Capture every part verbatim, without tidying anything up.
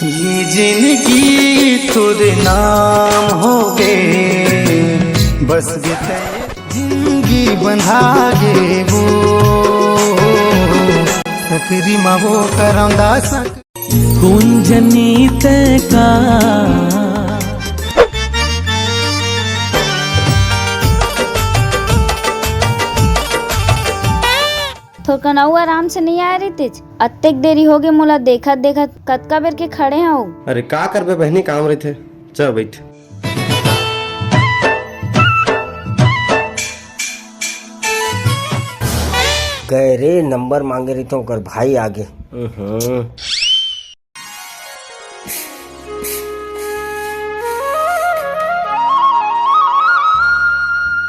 ये जिंदगी तोरे नाम होगे, बस गे तैं जिंदगी बंधा गे वो। सकरी मा वो करम दा सक- कुंजनी तैं का। थोरकन अउ आराम से नइ आय रहितेच? अतेक देरी होगे मोला देखत देखत, कतका बेर के खड़े हंव। अरे का करबे बहिनी, काम रहिथे। चल बइठ। गए रे, नंबर मांगे रहिथे ओकर भाई आगे। हम्म।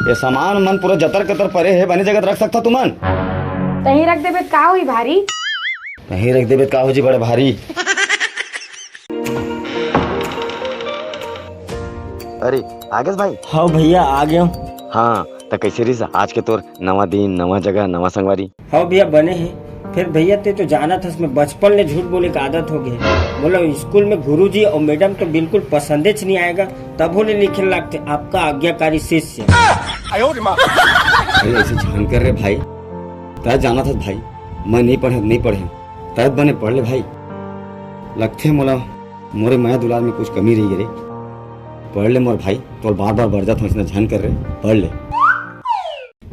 ये सामान मन पूरा जतर कतर परे हे, बने जगह रख सकता तुमन। तहीं रख देबे त का होही भारी? तहीं रख देबे त का हो जी बड़े भारी। अरे, आ गेस भाई? हव भैया, आ गेंव। हाँ, त कइसे रिहिस आज के तोर नवा दिन, नवा जगह, नवा संगवारी? हव भैया, बने हे। फेर भैया, तैं तो जानत हस, मैं बचपन ले झूठ बोले के आदत होगे हे। मोला स्कूल में गुरुजी अउ मैडम तो बिल्कुल पसंदेच नइ आय गा, तभो ले लिखे लागथे, "आपका आज्ञाकारी शिष्य।" अरे, अइसे झन कर रे भाई, तैं जानत हस भाई, मैं नइ पढ़ेंव, नइ पढ़ेंव, तैं बने पढ़ ले भाई। लगथे मोला मोरे मया दुलार में कुछ कमी रहि गे रे। पढ़ ले मोर भाई, तोर बार बार बरजत हंव, अइसना झन कर रे, पढ़ ले।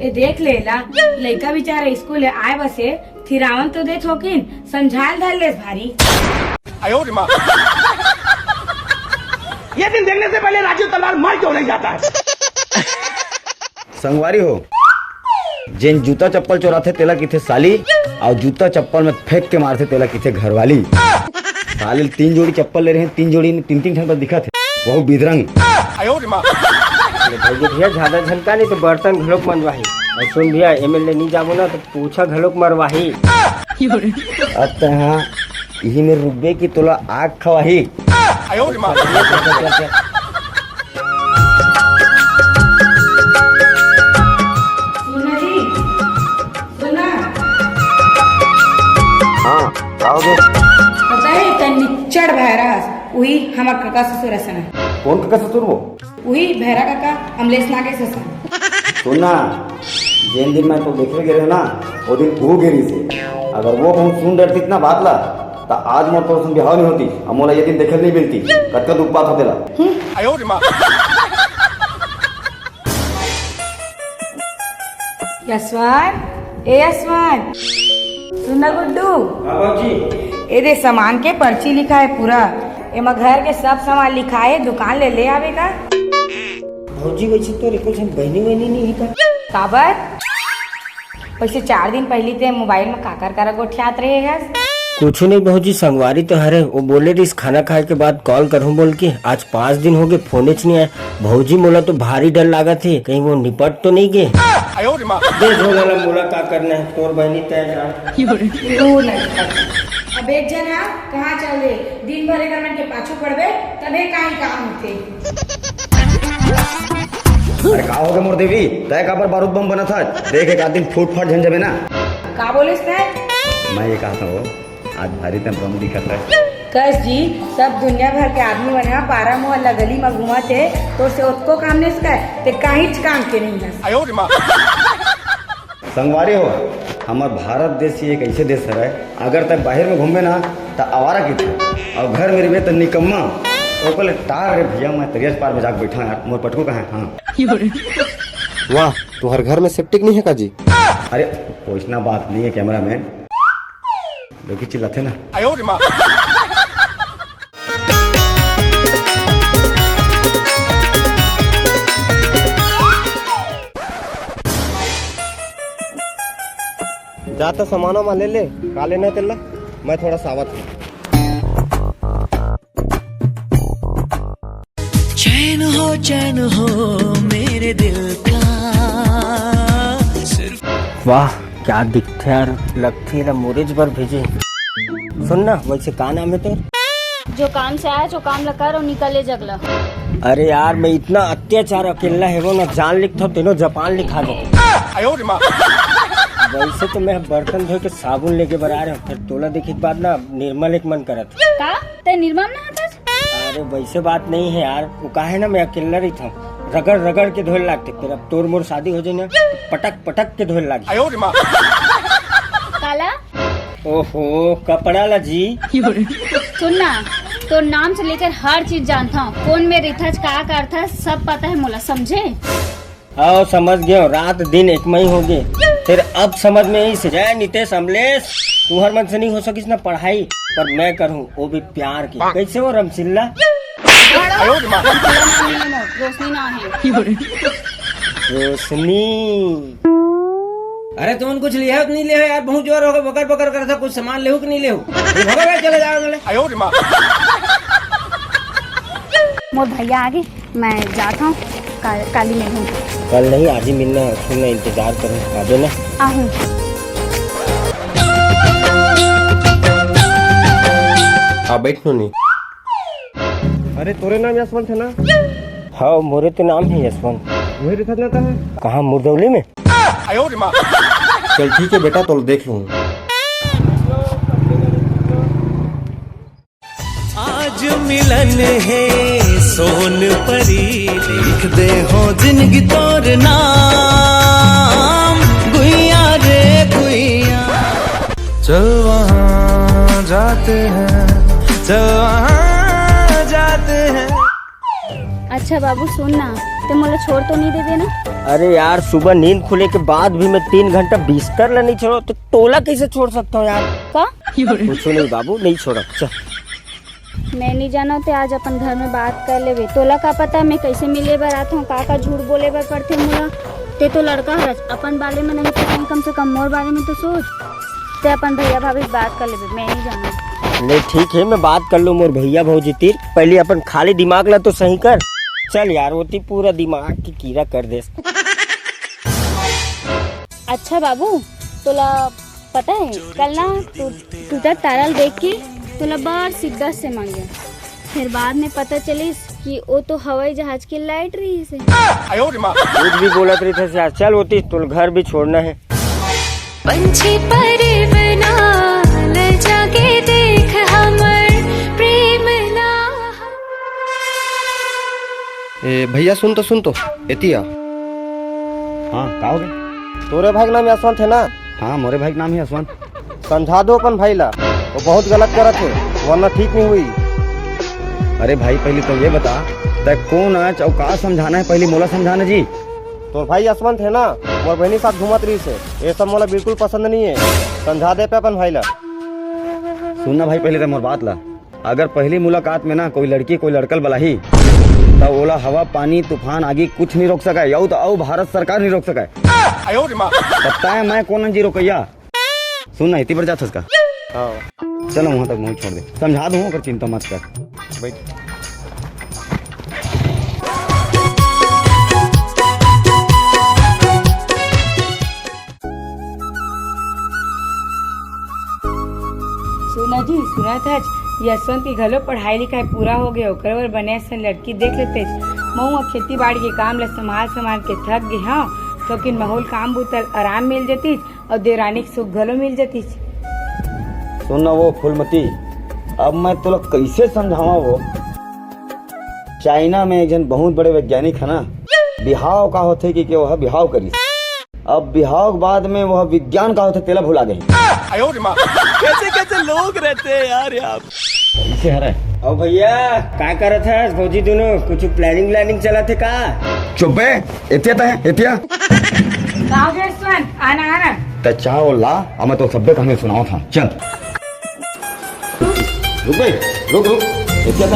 ए देख ले ला, लइका बिचारा स्कूल ले आय बस हे, थिरावन तो दे थोकिन, समझाय ल धर लेस भारी। ये दिन देखने से पहले राजीव तलवार मर क्यों नहीं जाता है? संगवारी हो, जेन जूता चप्पल चोराथे तेला किथे साली, अउ जूता चप्पल में फेंक के मारथे तेला किथे घरवाली। साले ल तीन जोड़ी चप्पल ले रहे हैं, तीन जोड़ी में तीन तीन ठन बस दिखत हे, वहू बिदरंग। अरे भैया, भैया, ज्यादा झनका नहीं तो बर्तन घलोक मंजवाही। अउ सुन भैया, एमएलए नहीं जाबो ना तो पूछा घलोक मरवाही। अब तो हाँ, इही में रुकबे कि तोला आग खवाही। सुना जी, सुना। हाँ, का होगे? पता हे, तेन निच्चट भैरा हस, उही हमर कका ससुर असन हे। कोन कका ससुर वो? उही भैरा कका, अमलेश नागेश असन। सुन ना, जेन दिन मैं तो देखे गे रहेंव ना, वो दिन उहू गे रहिसे। अगर वो कहूँ सुन डरतिस ना बात ला, त आज मोर तोर संग बिहाव नइ होतिस, अउ मोला ये दिन देखे ल नइ मिलतिस। कतका दुख पात हों तेला। यशवंत, ए यशवंत, सुन ना गुड्डू। हाँ बाबूजी। ए दे, सामान के पर्ची लिखाय पूरा, एमा घर के सब सामान लिखाय हे, दुकान ले ले आबे का। भौजी, वइसे तोर एको झन बहिनी वहिनी नइ हे का? काबर? वइसे चार दिन पहिली तैं मोबाइल म काकर करा गोठियात रहे हस? कुछु नहीं भौजी, संगवारी तो हरे, वो बोले रहिस खाना खाय के बाद कॉल करहूँ बोल के। आज पाँच दिन होगे, फोनेच नइ आय। भौजी, मोला तो भारी डर लागत हे, कहीं वो निपट तो नइ गे। दे झोला ला, मोला का करना हे, तोर बहिनी तैं जान। तू नहीं कर। अब एक झन हा कहाँ चल दे, दिन भर एकर मन के पाछू पड़बे, तभे काहीं काम होथे। अरे का होगे मोर देवी, तैं काबर बारूद बम बनत हस? देख एक आध दिन फूट फाट झन जबे ना। का बोलेस तैं? मैं ये कहत हँव, आज भारी तैं बम दिखत हस। कस जी, सब दुनिया भर के आदमी मन ह पारा मुहल्ला गली म घूमत हे, तोर से ओतको काम नइ सकय, तैं काहीच काम के नइ हस। संगवारी हो, हमर भारत देश ही एक अइसे देश हरय, अगर तैं बाहिर में घूमबे ना, त आवारा किथे, अउ घर में रहिबे त निकम्मा। ओकर ले टार रे भैया, मैं तरिया पार में जाके बइठा यार, मोर पटकू कहाँ हे? हाँ। वाह, तुँहर घर में सेप्टिक नइ हे का जी? अरे, ओइसना बात नइ हे कैमरामैन, लोग चिल्लाथे ना। जा त सामान वामान ले ले, का लेना हे तेला, मैं थोड़ा सावत हँव। चैन हो, चैन हो मेरे दिल का, सिर्फ वाह, क्या दिखथे यार, लगथे एला मोरेच बर भेजे। सुन ना, वइसे का नाम हे तोर? जो काम से आय हस, वो काम ला कर अउ निकल ए जगह ला। अरे यार, मैं इतना अत्याचार अकेल्ला हेवँव ना, जान लिखथँव, तेनो जापान लिखा दे। वैसे तो मैं बर्तन धोए के साबुन लेके बर आ रहे हूँ, फिर तोला देखे के बाद ना निर्मल एक मन करत। का? तै निर्मल ना हतस? अरे वैसे बात नहीं है यार, वो का है ना, मैं अकेला रहिथंव, रगड़ रगड़ के धोए लागथे, फिर अब तोर मोर शादी हो जाए ना, तो पटक पटक के धोए लाग। काला? ओहो, कपड़ा ला जी। सुन ना, तोर नाम से लेकर हर चीज जानथंव, कौन में रहिथस, का करथस, सब पता है मोला, समझे? हाँ, समझ गयो, रात दिन एक मई हो गए। फिर अब समझ में आइस, जय नितेश अमलेश, तुहर मन से नहीं हो सकिस ना पढ़ाई, पर मैं करूँ, वो भी प्यार के। कैसे हो रमसिल्ला? रोशनी ना है। रोशनी। अरे तुमन कुछ लिहे हो कि नहीं लिहे हो यार? बहुत जोर हो गया, बकर बकर करत हो, कुछ सामान लेहू कि नहीं लेहू? ये भगो बे, चले जाओ बोले। मोर भैया आगे, मैं जात हूँ, का-, काली मिलहूँ। कल नहीं, आज ही मिलना है, सुनना, इंतजार करूँ, आ जाना। आहूँ। आ बैठ नोनी। अरे तोरे नाम यशवंत है ना? हाँ, मोरे तो नाम है यशवंत। वही रखा जाता है। कहाँ, मुरदौली में? चल ठीक है बेटा, तो देख लूँ। आज मिलन है सोन परी, लिख दे हो जिंदगी तोर नाम, गुइया रे गुइया। चल वहाँ जाते हैं, चल वहाँ जाते हैं। अच्छा बाबू सुन ना, ते मोला छोड़ तो नहीं देबे ना? अरे यार, सुबह नींद खुले के बाद भी मैं तीन घंटा बिस्तर ला नहीं छोड़ो, तो तोला कैसे छोड़ सकता हूँ यार? का? कुछ नहीं बाबू, नहीं छोड़ो, चल। मैं नहीं जाना, ते आज अपन घर में बात कर लेबे। तोला का पता मैं कैसे मिले बर आत हूँ, का का झूठ बोले बर पड़थे मोला। ते तो लड़का हरस, अपन बारे में नहीं पता, कम से कम मोर बारे में तो सोच। ते अपन भैया भाभी से बात कर लेबे, मैं नहीं जाना। ले ठीक है, मैं बात कर लूँ मोर भैया भौजी तीर। पहले अपन खाली दिमाग ला तो सही कर। चल यार, वो ती पूरा दिमाग की कीड़ा कर दे। अच्छा बाबू, तोला पता है, कल ना टू-, टूटत तारा ल देख के तोला बड़ सिकदस से मांगे। फिर बाद में पता चलिस कि वो तो हवाई जहाज की लाइट रहिस हे। कुछ भी बोलत रहिथस यार, चल होती, तोला घर भी छोड़ना है। पंछी परे बना, ले जाके देख हमर प्रेम ना। ए भैया, सुन तो, सुन तो, एती आ। हाँ, का हो गया? तोरे भाई के नाम यशवंत है ना? हाँ, मोरे भाई के नाम ही यशवंत। समझा दो अपन भाई ला, वो बहुत गलत करत है, वरना ठीक नहीं हुई। अरे भाई, पहले तो ये बता, तै कौन आच अउ का समझाना है, पहले मोला समझाना जी। तोर भाई यशवंत है ना, मोर बहनी साथ घूमत रहिस है, ये सब मोला बिल्कुल पसंद नहीं है। समझा दे पे अपन भाई ला। सुन ना भाई, पहले तो मोर बात ला। अगर पहली मुलाकात में ना कोई लड़की कोई लड़कल बलाही, त ओला हवा, पानी, तूफान, आगी कुछ नहीं रोक सके, यऊ तो अऊ भारत सरकार नहीं रोक सके। तब तय मैं कौन जी रोकैया? सुन ना, इतनी बार जात हस का? हाँ। चलो वहाँ तक मुँह छोड़ दे, समझा दूँ, अगर चिंता मत कर। बैठ। सोना जी, सुनत हच, यशवंत के घलो पढ़ाई लिखाई पूरा हो गए, ओकर बर बने असन लड़की देख लेतेच। महूँ अब खेती बाड़ी के काम ल संभाल संभाल के थक गे हंव, थोकिन महूँ ल काम बूता ल आराम मिल जतिच अउ देवरानी के सुख घलो मिल जतिच। सुन ना वो फूलमती, अब मैं तोला कैसे समझावा वो? चाइना में एक झन बहुत बड़े वैज्ञानिक है ना, बिहाव का होथे कि, कि वह बिहाव करिस। अब बिहाव के बाद में वह विज्ञान का होथे, तेला भुला गई। कैसे कैसे लोग रहते हैं यार यहाँ। कैसे हरे? ओ भैया, का करत हस? भौजी दोनों कुछ planning व्लानिंग चलत हे का? चुप बे, एतिया तय, एतिया। का हो गया यशवंत? आना, आना। तय चाह और ला, अब मैं तो सब्बे कहानी सुनावत हंव। चल। रुक बे, रुक, रुक। एतिया तय।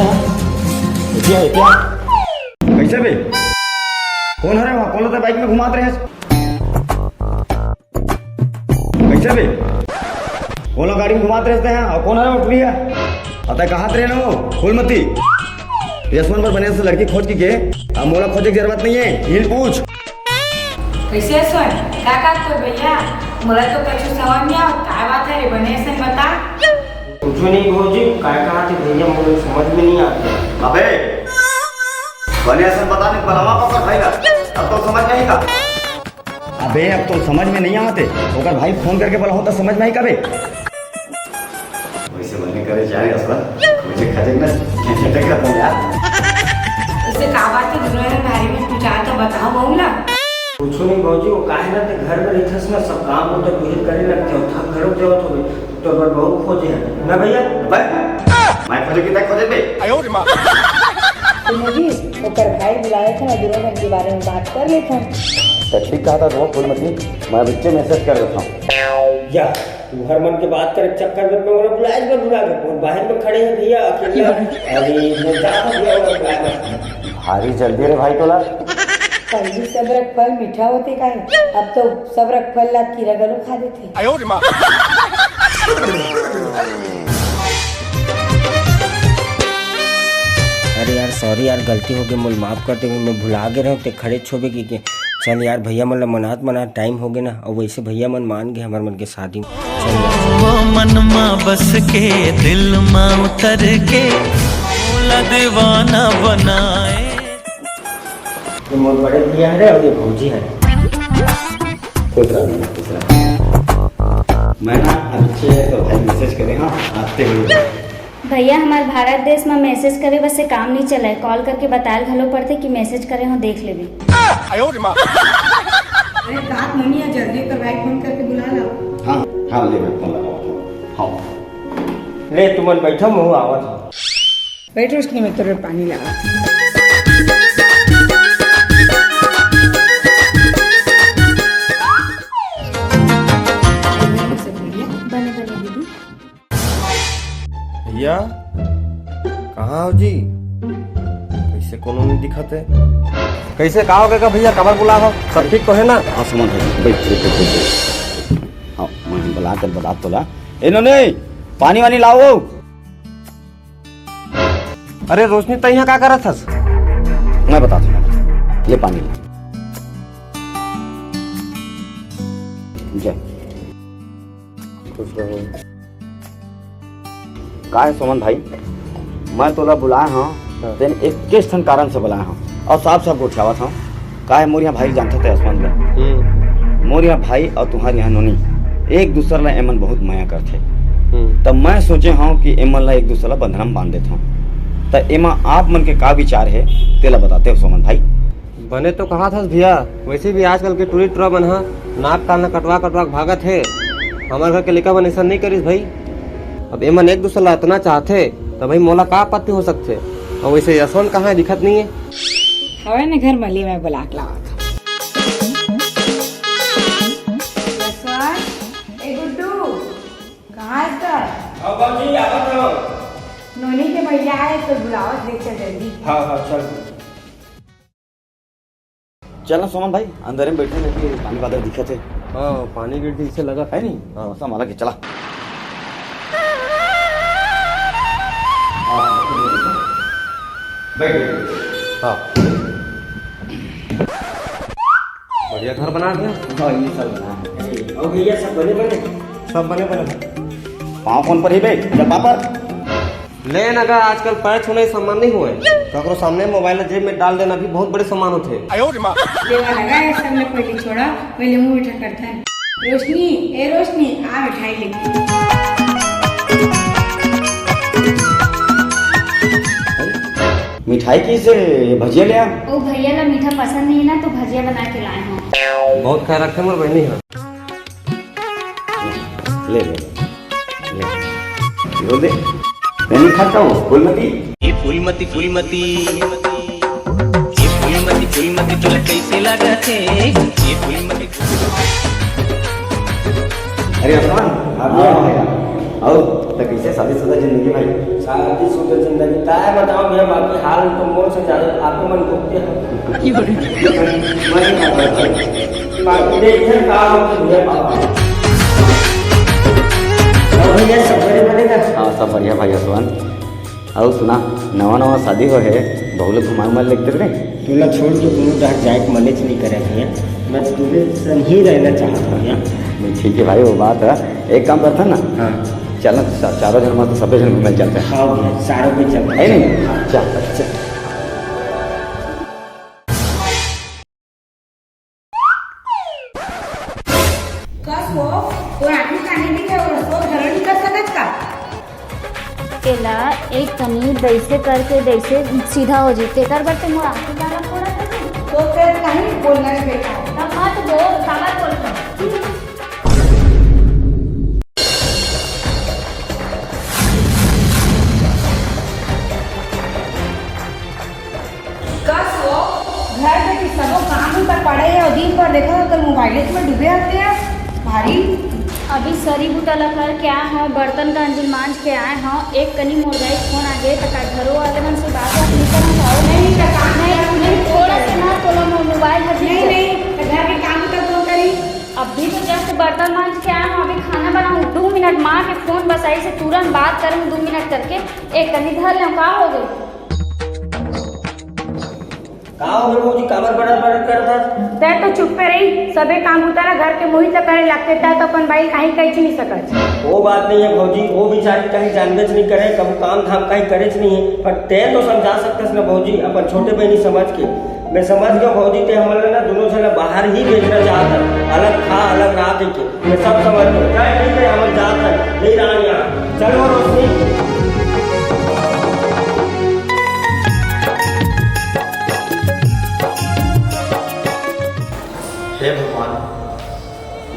एतिया, एतिया। कैसे बे? कौन हरे वहाँ? कौन ला तय bike में घुमात रहे? कैसे बे? कौन ला गाड़ी में घुमात रहे हैं? अउ कौन हरे वो टुरी हे? अउ तय कहात रहे ना वो, फूलमती। यशवंत बर बने से लड़की खोज के गे, अब मोला खोजे के जरूरत नहीं है, इही ल पूछ। कैसे यशवंत? का कहात हे भैया? मोला तो कुछ समझ नहीं आवत, का बात है रे? बने से बता। कुछ नहीं भौजी, का कहात हे भैया, मोला समझ में नहीं आता। अबे, बने से बता नहीं, बलवा पकड़ भाई का, अब तो समझ नहीं का। अबे, अब तो समझ में नहीं आवत हे। ओकर भाई फोन करके बोलाहूं त समझ में आई कबे? वैसे बने करे जा रे असला, मुझे खटक ना, खटक रहा था यार। उसे का बात है, दुनो भारी में तू चाहता बताओ बहू ला। कुछू नहीं भौजी, वो काहे ना ते घर में रहिथस ना, सब काम वो तो तुही करे लगथे, थक घलो जावत होबे, तो बर बहू खोजे है ना भैया? बे, मैं खोजे कि तै खोजे बे? सुनो जी, ओकर भाई बुलाए थे ना, दुनो जन के बारे में बात कर लेथन। तो ठीक कहा था वो फूलमती, मैं बच्चे मैसेज कर देता हूँ। या, तू हर मन के बात करे चक्कर में मैं ओला बुलाए बर भुला गए। कौन बाहर में खड़े हैं भैया, अकेले? अरे, मैं जा रहा हूँ भैया, ओला बुलाए बर। भारी जल्दी रे भाई तोला। पहिली सबरक फल मीठा होथे काहे? अब तो सबरक फल ला कीरा घलो खा देथे। अरे यार, सॉरी यार, गलती हो गई, मोल माफ कर दे, मैं भुला गे रहूं, ते खड़े छोबे की के। चल यार, भैया मन ला मनात मनात टाइम हो गए ना, और वैसे भैया मन मान गए हमार मन के शादी में। चल यार। वो मन मा बस के, दिल मा उतर के, मोला दीवाना बनाए। ये मोर बड़े भैया हरे और ये भौजी हरे। खुश रहो, खुश रहो। मैं ना अच्छे तो भाई मैसेज करे, हाँ, आते हुए। भैया, हमार भारत देश में मैसेज करे बस से काम नहीं चला है, कॉल करके बतायल घलो पड़थे कि मैसेज करे हो, देख लेबे। अरे बात नोनी है, जल्दी कर भाई, फोन करके बुला ला। हाँ, हाँ, ले मैं फोन लगाओ। हाँ। ले तुमन बैठो, मैं आवत हूँ। बैठ रोशनी, मैं तोरे पानी लगा। बने बने दीदी। भैया, कहाँ हो जी? कैसे कोनो नहीं दिखत है? कैसे का हो गए का भैया, काबर बुला हो? सब ठीक तो है ना? हाँ, सुमन भाई, बैठ, बैठ, बैठ, बैठ। हाँ, मैं बुला कर बता तोला। ए नोनी, पानी वानी लाओ। अरे रोशनी, तै यहाँ का करत हस? मैं बता दूँ, ले पानी ले। जा। खुश रहो। का है सुमन भाई, मैं तोला बुलाए हूँ, हाँ। तेन एक ठन कारण से बुलाए हूँ और साफ साफ गोठियावत हूँ। का है, मोर यहाँ भाई जानत हे असमन ला। हम्म। मोर यहाँ भाई और तुम्हार यहाँ नोनी एक दूसर ला एमन बहुत मया करथे। हम्म। तब मैं सोचे हूँ कि एमन ला एक दूसर ला बंधना में बांध देत हूँ। त एमा आप मन के का विचार है, तेला बताते हो सुमन भाई। बने तो कहा था भैया, वैसे भी आजकल के टूरी टूरा मन ह नाक कान ल कटवा कटवा के भागत हे। हमार घर के लइका मन ऐसा नहीं करिस भाई। अब एमन एक दूसर ला इतना चाहथे, त भाई मोला का आपत्ति हो सकथे? और वैसे यशवंत कहाँ है, दिखत नहीं है। हवे ने घर मली में बुला के लावत। यशवंत, ए गुड्डू, कहाँ है सर? हाँ बाबूजी, आवत हूँ। नोनी के भैया आए तो बुलावत, ले चल जल्दी। हाँ, हाँ, चल। चल ना सोमन भाई, अंदर में बैठे रहती है, पानी वादर दिखत है। हाँ, पानी गिरती इसे लगा। है नहीं? हाँ। मौसम अलग है, चला। हाँ, बैठ, बैठ, बैठ। हाँ। बढ़िया घर बना दिया। हाँ, ये सब बना है। और भैया, सब बने बने? सब बने बने। पाँव कौन पर ही बे? जब पापा ले न गा, आजकल पैर छूने के सम्मान नहीं होए। ककरो सामने मोबाइल ला जेब में डाल देना भी बहुत बड़े सम्मान होथे। देवा लगा है, सब ले पहले छोड़ा, पहले मुंह मीठा करता है। रोशनी, ए रोशनी, आ मिठाई लेके। मिठाई की से भजिया ले आ। ओ भैया ला मीठा पसंद नहीं है ना, तो भजिया बना के लाए हूँ। बहुत ख्याल रखे मोर बहनी है। ले, ले, ले। ले। लो दे। मैं नहीं खाता हूँ, फूलमती। ये फूलमती, फूलमती, ये फूलमती, फूलमती तोला कैसे लागत है? ये फूलमती। अरे अरमान, आप लोग हाँ। आओ, तो कैसे शादीशुदा जिंदगी भाई? शादीशुदा जिंदगी, काय बताओ भैया, बाकी हाल तो मोर से ज्यादा आप मन भुगते हैं। बाकी देखिए का होता है भैया। और भैया सब बड़े बड़े का? हाँ, सब बढ़िया भाई असवान। अउ सुना, नवा नवा शादी हो है, बहू ला घुमाए उमाए लेके देबे रे। तोला छोड़ के कोनो डहर जाए के मनेच नहीं करे भैया। मैं तोरे संग ही रहना चाहत हूँ भैया। नहीं, ठीक है भाई, वो बात है। एक काम करता ना। हाँ। चल ना, चा-, चारों जन में तो सभी जन घूमे चलते हैं। हाँ भैया, चारों पे चलते हैं। है नहीं? हाँ। चल, चल। बस वो, तोर आँखी कानी दिखे, वो रसोई घर नहीं कर सकत का? एला एक कनी दइसे करके दइसे सीधा हो जी, तेकर बर ते मोर आँखी काला फोड़त हस? तो फिर कहीं बोलना नहीं बेकार। तब मत बोल, काबर बोलत हस? कस वो, घर में कि सबो काम ही पर पड़े हे और दिन भर देखो तो मोबाइल में डूबे रहते हैं। भारी। अभी सरी बूता ला करके आए हंव, बर्तन का अंजिल मांज के आए हंव। एक कनी मोर दाई फोन आ गए, त का घरो वाले मन से बात बात नहीं करना चाहो? नहीं, नहीं, नहीं, नहीं, नहीं, थोड़ा सा ना, थोड़ा मो-, मोबाइल हट नहीं, नहीं, तो घर के काम तो कौन करी? अभी तो जस्ट बर्तन मांज के आए हंव, अभी खाना बनाऊं। दो मिनट माँ के फोन बस आई से तुरंत बात करूं, दो मिनट करके एक कनी धर ले, का हो गई? का हो गए भौजी, काबर बड़र बड़र करत हस? तै तो चुप्पे रही, सबे काम बुता ला घर के मोहित ला करे लागथे, तै तो अपन बाई काहीं कहिच नहीं सकत। वो बात नहीं है भौजी, वो बेचारी काहीं जानबेच नहीं करे, कभू काम धाम काहीं करेच नहीं है, पर तै तो समझा सकतस ना भौजी, अपन छोटे बहिनी समझ के। मैं समझ गया भौजी, तै हमन ला ना दोनों झन ला बाहर ही भेजना चाहत हस, अलग खा अलग रहा के। मैं सब समझ गया, क्या ठीक है, हमन जात हन, नहीं रहा यहाँ। चल वो रोशनी। हे भगवान,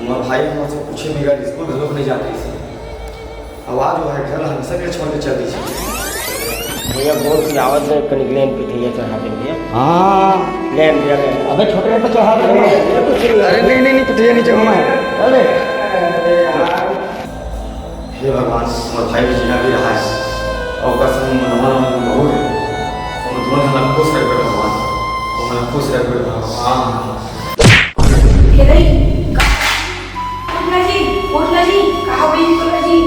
मोर भाई मोर से पूछे बिगर स्कूल घलो नहीं जाते इसे। अब आज वो है घर, हम सब ये छोड़ के चल दीजिए। भैया, बहुत ही आवत है, कनिक लेन पिठैया चढ़ा दे भैया। हाँ। लेन भैया, लेन। अबे छोटे तो चढ़ा दे। अरे नहीं, नहीं, नहीं, पिठैया नीचे घुमा है। अरे। हे भगवान, मोर भाई भी जिंदा भी रहा है। और ओकर संग मनोहर और बहुत है। और दोनों जना खुश रख बेटा भगवान। और खुश रख बेटा भगवान। हे दाई, का-, उठना जी, उठना जी, का हो गई तोला जी?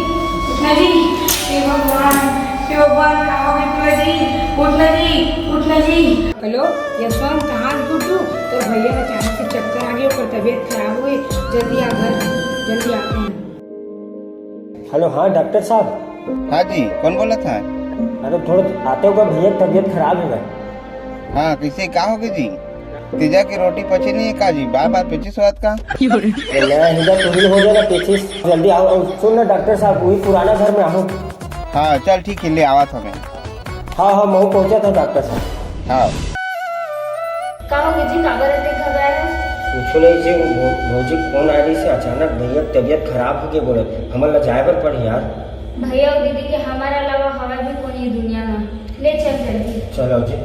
उठना जी, हे भगवान, हे भगवान, का हो गई तोला जी? उठना जी, उठना जी। हेलो, यशवंत, कहाँ हस गुड्डू? तोर भैया ला अचानक से चक्कर आ गए, ओकर तबीयत खराब हुए, जल्दी आ घर, जल्दी आते हैं। हेलो, हाँ डॉक्टर साहब। हाँ जी, कौन बोलत हे? अरे थोड़ा आते हो का भैया, तबीयत खराब है भाई। हाँ, कैसे, का हो गए जी? तेजा के रोटी पचे नहीं है का जी? बार बार पचे स्वाद का? अरे नया हिंदा तो ही हो जाएगा पेचिस। जल्दी आओ, आओ। सुन ना डॉक्टर साहब, वही पुराना घर में आओ। हाँ, चल ठीक है, ले आवा था मैं। हाँ, हाँ, मैं पहुँचा था डॉक्टर साहब। हाँ। का हो गए जी, काबर अतेक घबराए हो? कुछ नहीं जी, वो भौ-, भौजी फोन आ रही से अचानक भैया तबीयत खराब हो गई बोले, हमन ला जाए बर पड़ी यार। भैया और दीदी के हमारे अलावा हवा भी कोनी दुनिया में। ले चल जल्दी। चलो जी।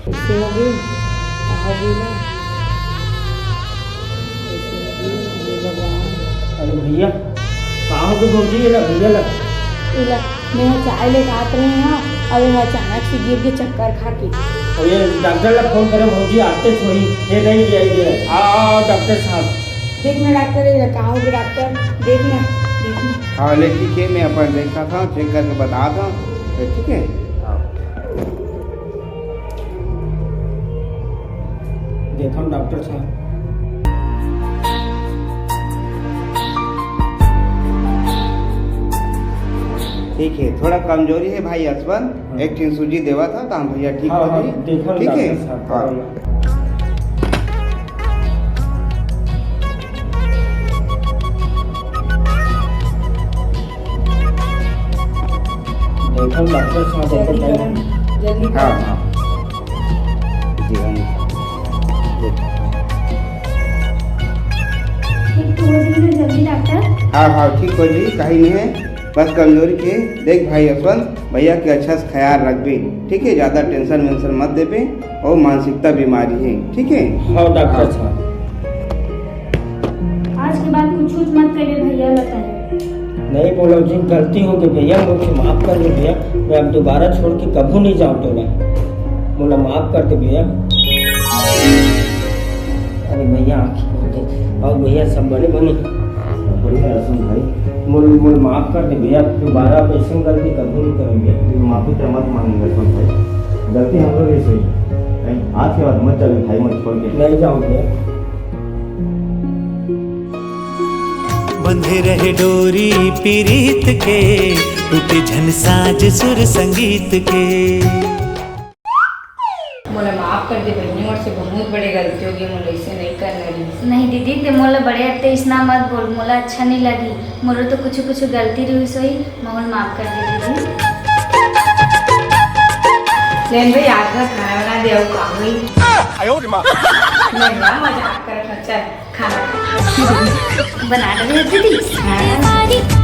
कैसे हो गई? का हो गई ना? कैसे हो गई? हे भगवान। अरे भैया, का हो गए भौजी? ये ला भैया ला। ये ला, मैं चाय लेके आत रहे हंव, अउ ये अचानक से गिर के चक्कर खा के। अउ ये डॉक्टर ला फोन करे भौजी, आते छोड़ी। ये नहीं, ये, ये। आ, आ, डॉक्टर साहब। देख ना डॉक्टर, ये का हो गया डॉक्टर? देख ना, देख ना। हाँ, ले ठीक है, मैं अपन देखा था, चेक करके बता था, ठीक है? हाँ। देखो डॉक्टर साहब। ठीक है, थोड़ा कमजोरी है भाई यशवंत, हाँ। एक ठिन सूजी देवा था, तो हम भैया ठीक हाँ, हो हाँ, जाई। देखो ठीक है? डॉक्टर साहब, हाँ। बताओ ना। देखो डॉक्टर साहब, जल्दी बताइए। करो, जल्दी हाँ, करो। हाँ। जी, हाँ। ठीक तो हो जाई ना जल्दी डॉक्टर? हाँ, हाँ, ठीक हो जाई, कहीं नहीं है। बस कमजोरी के देख भाई यशवंत, भैया के अच्छा से ख्याल रखबे, ठीक है? ज्यादा टेंशन वेंशन मत देबे, और मानसिकता बीमारी है, ठीक है? हाँ, डॉक्टर हाँ। साहब। आज के बाद कुछ कुछ मत करिए भैया, बताइए। नहीं बोलो जी, गलती हो गई भैया, मुझे माफ कर दे भैया, मैं अब दोबारा छोड़ के कभू नहीं जाऊँ तोला, मोला माफ कर दे भैया। अरे भैया, आँखी खोल दे। और भैया, सब बने बने? बढ़िया है सुन भाई। मोल, मोल माफ कर दे भैया, दोबारा अब ऐसी गलती कभी नहीं करेंगे। तू माफी तो मत मांगेगा सुन भाई, गलती हम लोग ही सही। नहीं, आज के बाद मत जावे भाई, मत छोड़ के। नहीं जाऊँ भैया। बंधे रहे डोरी पीरीत के, टूटे झन साज सुर संगीत के। मोला माफ कर दे बहिनी, मोर से बहुत बड़े गलती हो गई, मोला ऐसे नहीं करना रही। नहीं दीदी, ते मोला बड़े अत्ते इसना मत बोल, मोला अच्छा नहीं लगी। मोरो तो कुछ कुछ गलती रही सोई, मोला माफ कर दे दीदी। लेन भाई, आज का खाना बना दे, आओ, खा गई। नहीं, मजाक कर, चल, खाना खा। बना दे दीदी।